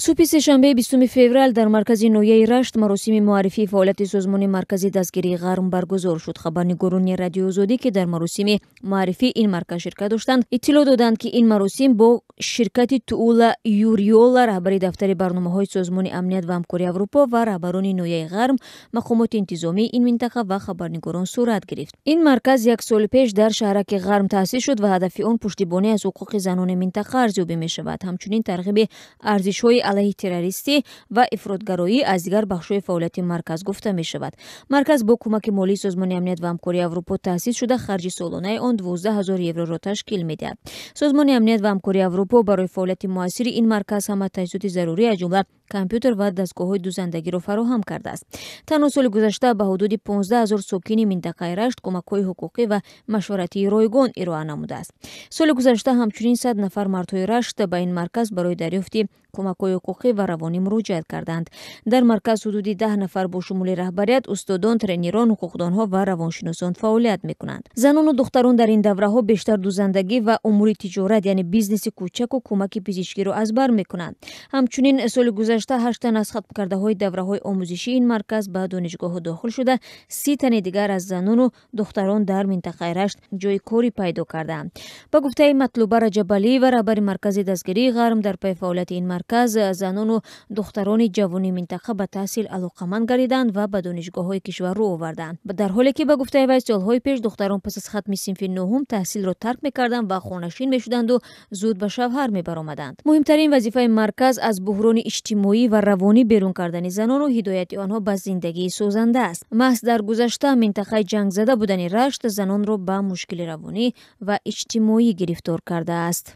Субҳи сешанбеи 20 феврал дар маркази ноҳияи Рашт маросими муаррифии фаъолияти созмони Маркази дастгирии Ғарм баргузор шуд. Хабарнигорони Радиои Озодӣ, ки дар маросими муаррифии ин марказ ширкат доштанд, иттилоъ доданд, ки ин маросим бо ширкати Туула Юриола, раҳбари дафтари барномаҳои Созмони амният ва ҳамкории Аврупо ва раҳбарони ноҳияи Ғарм, мақомоти интизомии ин минтақа ва хабарнигорон сурат гирифт. Ин марказ як соли пеш дар шаҳраки Ғарм таъсис шуд ва ҳадафи он пуштибонӣ аз ҳуқуқи занони минтақа арзёбӣ мешавад. Ҳамчунин тарғиби арзишҳои алайҳи террористӣ ва ифротгароӣ аз дигар бахшҳои фаъолияти марказ гуфта мешавад. Марказ бо кӯмаки молии Созмони амният ва ҳамкории Аврупо таъсис шуда, харҷи солонаи он 12 000 евроро ташкил медиҳад. Созмони амният ва ҳамкории Аврупо барои фаъолияти муассири ин марказ ҳама таҷҳизоти зарурӣ, аз ҷумла компютер ва дастгоҳҳои дузандагиро фароҳам кардааст. Танҳо соли гузашта ба ҳудуди 15 000 сокини минтақаи Рашт кӯмакҳои ҳуқуқӣ ва машваратии ройгон ироа намудааст. Соли гузашта ҳамчунин 100 нафар мардҳои Рашт ба ин марказ барои дарёфти кӯмакҳои ҳуқуқӣ ва равонӣ муроҷиат карданд. Дар марказ ҳудуди 10 нафар бо шумули раҳбарият, устодон, тренерон, ҳуқуқдонҳо ва равоншиносон фаъолият мекунанд. Занону духтарон дар ин давраҳо бештар дузандагӣ ва умури тиҷорат, яъне бизнеси кӯчаку кӯмаки пизишкиро аз бар мекунанд. Ҳамчунин соли гузашта ҳашт тан аз хатмкардаҳои давраҳои омӯзишии ин марказ ба донишгоҳҳо дохил шуда, 30 тани дигар аз занону духтарон дар минтақаи Рашт ҷои корӣ пайдо кардаанд. Ба гуфтаи Матлуба Раҷабалиева, раҳбари Маркази дастгирии Ғарм, дар пайи фаъолияти ин марказ занону духтарони ҷавони минтақа ба таҳсил алоқаманд гардиданд ва ба донишгоҳҳои кишвар рӯ оварданд. Дар ҳоле ки, ба гуфтаи вай, солҳои пеш духтарон пас аз хатми синфи нуҳум таҳсилро тарк мекарданд ва хонашин мешуданду зуд ба шавҳар мебаромаданд. Муҳимтарин вазифаи марказ аз буҳрони иҷтимоӣ ва равонӣ берун кардани занону ҳидояти онҳо ба зиндагии созанда аст. Маҳз дар гузашта минтақаи ҷангзада будани Рашт занонро ба мушкили равонӣ ва иҷтимоӣ гирифтор кардааст.